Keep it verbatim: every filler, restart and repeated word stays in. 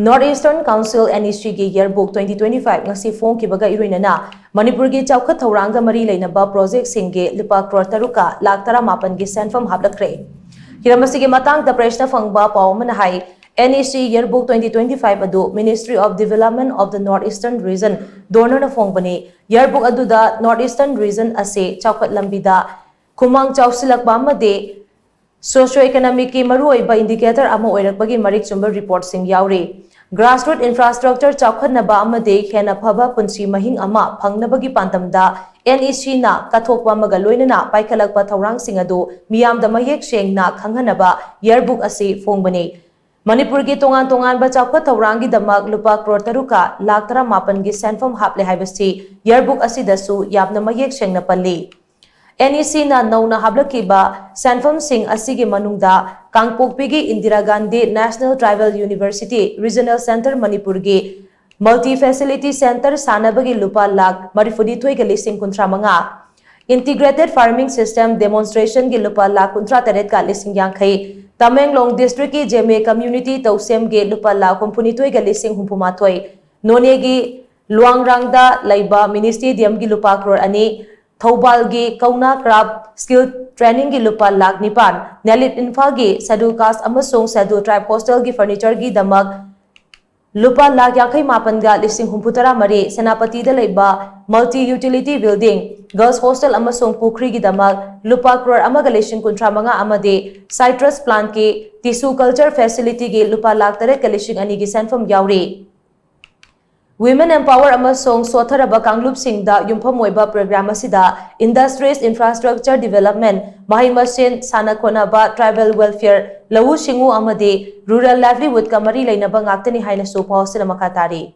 North Eastern Council, NEC ꯒꯤ Yearbook twenty twenty-five ꯉꯁꯤ ꯐꯣꯡꯈꯤꯕꯒ ꯏꯔꯣꯏꯅꯅ ꯃꯅꯤꯄꯨꯔꯒꯤ ꯆꯥꯎꯈꯠ ꯊꯧꯔꯥꯡꯒ ꯃꯔꯤ ꯂꯩꯅꯕ project ꯁꯤꯡꯒꯤ ꯂꯨꯄꯥ ꯀ꯭ꯔꯣꯔ ꯇꯔꯨꯛꯀ ꯂꯥꯈ ꯇꯔꯥꯃꯥꯄꯟꯒꯤ ꯁꯦꯟꯐꯝ ꯍꯥꯞꯂꯛꯈ꯭ꯔꯦ꯫ ꯍꯤꯔꯝ ꯑꯁꯤꯒꯤ ꯃꯇꯥꯡꯗ press ꯅ ꯐꯪꯕ ꯄꯥꯎ ꯑꯃꯅ ꯍꯥꯏ, NEC Yearbook twenty twenty-five ꯑꯗꯨ Ministry of Development of the North Eastern Region, DoNER ꯅ ꯐꯣꯡꯕꯅꯤ꯫ Yearbook ꯑꯗꯨꯗ North Eastern Region ꯑꯁꯤ ꯆꯥꯎꯈꯠ ꯂꯝꯕꯤꯗ ꯈꯨꯃꯥꯡ ꯆꯥꯎꯁꯤꯜꯂꯛꯄ ꯑꯃꯗꯤ socio-economic ꯀꯤ ꯃꯔꯨꯑꯣꯏꯕ indicator ꯑꯃ ꯑꯣꯏꯔꯛꯄꯒꯤ ꯃꯔꯤꯛ ꯆꯨꯝꯕ report ꯁꯤꯡ ꯌꯥꯎꯔꯤ꯫ Grassroot infrastructure ꯆꯥꯎꯈꯠꯅꯕ ꯑꯃꯗꯤ ꯍꯦꯟꯅ ꯐꯕ ꯄꯨꯟꯁꯤ ꯃꯍꯤꯡ ꯑꯃ ꯐꯪꯅꯕꯒꯤ ꯄꯥꯟꯗꯝꯗ NEC ꯅ ꯀꯠꯊꯣꯛꯄ ꯑꯃꯒ ꯂꯣꯏꯅꯅ ꯄꯥꯏꯈꯠꯂꯛꯄ ꯊꯧꯔꯥꯡꯁꯤꯡ ꯑꯗꯨ ꯃꯤꯌꯥꯝꯗ ꯃꯌꯦꯛ ꯁꯦꯡꯅ ꯈꯪꯍꯟꯅꯕ Yearbook ꯑꯁꯤ ꯐꯣꯡꯕꯅꯤ꯫ ꯃꯅꯤꯄꯨꯔꯒꯤ ꯇꯣꯉꯥꯟ ꯇꯣꯉꯥꯟꯕ ꯆꯥꯎꯈꯠ ꯊꯧꯔꯥꯡꯒꯤꯗꯃꯛ ꯂꯨꯄꯥ ꯀ꯭ꯔꯣꯔ ꯇꯔꯨꯛꯀ ꯂꯥꯈ ꯇꯔꯥꯃꯥꯄꯟꯒꯤ ꯁꯦꯟꯐꯝ ꯍꯥꯞꯂꯦ ꯍꯥꯏꯕꯁꯤ Yearbook ꯑꯁꯤꯗꯁꯨ ꯌꯥꯝꯅ ꯃꯌꯦꯛ ꯁꯦꯡꯅ ꯄꯜꯂꯤ꯫ NEC ꯅ ꯅꯧꯅ ꯍꯥꯞꯂꯛꯈꯤꯕ ꯁꯦꯟꯐꯝꯁꯤꯡ ꯑꯁꯤꯒꯤ ꯃꯅꯨꯡꯗ ꯀꯥꯡꯄꯣꯛꯄꯤꯒꯤ Indira Gandhi National Tribal University Regional Centre ꯃꯅꯤꯄꯨꯔꯒꯤ multi facility centre ꯁꯥꯅꯕꯒꯤ ꯂꯨꯄꯥ ꯂꯥꯈ ꯃꯔꯤꯐꯨꯅꯤꯊꯣꯏꯒ ꯂꯤꯁꯤꯡ ꯀꯨꯟꯊ꯭ꯔꯥ ꯃꯉꯥ, Integrated Farming System Demonstration ꯒꯤ ꯂꯨꯄꯥ ꯂꯥꯈ ꯀꯨꯟꯊ꯭ꯔꯥ ꯇꯔꯦꯠꯀ ꯂꯤꯁꯤꯡ ꯌꯥꯡꯈꯩ, ꯇꯃꯦꯡꯂꯣꯡ district ꯀꯤ ꯖꯦꯃꯦ community ꯇꯧꯁꯦꯝꯒꯤ ꯂꯨꯄꯥ ꯂꯥꯈ ꯍꯨꯝꯐꯨꯅꯤꯊꯣꯏꯒ ꯂꯤꯁꯤꯡ ꯍꯨꯝꯐꯨꯃꯥꯊꯣꯏ, ꯅꯣꯅꯦꯒꯤ ꯂꯨꯋꯥꯡꯔꯥꯡꯗ ꯂꯩꯕ mini stadium ꯒꯤ ꯂꯨꯄꯥ ꯀ꯭ꯔꯣꯔ ꯑꯅꯤ, ꯊꯧꯕꯥꯜꯒꯤ ꯀꯧꯅꯥ craft skill training ꯒꯤ ꯂꯨꯄꯥ ꯂꯥꯈ ꯅꯤꯄꯥꯟ, ꯅꯦꯂꯤꯠ ꯏꯝꯐꯥꯜꯒꯤ Scheduled Caste ꯑꯃꯁꯨꯡ Scheduled Tribe hostel ꯒꯤ furniture ꯒꯤꯗꯃꯛ ꯂꯨꯄꯥ ꯂꯥꯈ ꯌꯥꯡꯈꯩ ꯃꯥꯄꯟꯒ ꯂꯤꯁꯤꯡ ꯍꯨꯝꯐꯨ ꯇꯔꯥ ꯃꯔꯤ, ꯁꯦꯅꯥꯄꯇꯤꯗ ꯂꯩꯕ multi utility building, girls hostel ꯑꯃꯁꯨꯡ ꯄꯨꯈ꯭ꯔꯤꯒꯤꯗꯃꯛ ꯂꯨꯄꯥ ꯀ꯭ꯔꯣꯔ ꯑꯃꯒ ꯂꯤꯁꯤꯡ ꯀꯨꯟꯊ꯭ꯔꯥ ꯃꯉꯥ ꯑꯃꯗꯤ citrus plant ꯀꯤ tissue culture facility ꯒꯤ ꯂꯨꯄꯥ ꯂꯥꯈ ꯇꯔꯦꯠꯀ ꯂꯤꯁꯤꯡ ꯑꯅꯤꯒꯤ ꯁꯦꯟꯐꯝ ꯌꯥꯎꯔꯤ꯫ Women empower ꯑꯃꯁꯨꯡ ꯁꯣꯠꯊꯔꯕ ꯀꯥꯡꯂꯨꯞꯁꯤꯡꯗ ꯌꯨꯝꯐꯝ ꯑꯣꯏꯕ program ꯑꯁꯤꯗ industries, infrastructure development, ꯃꯍꯩ ꯃꯁꯤꯡ, ꯁꯥꯟꯅ ꯈꯣꯠꯅꯕ, tribal welfare, ꯂꯧꯎ ꯁꯤꯡꯎ ꯑꯃꯗꯤ rural livelihood ꯀ ꯃꯔꯤ ꯂꯩꯅꯕ ꯉꯥꯛꯇꯅꯤ ꯍꯥꯏꯅꯁꯨ ꯄꯥꯎ ꯑꯁꯤꯅ ꯃꯈꯥ ꯇꯥꯔꯤ꯫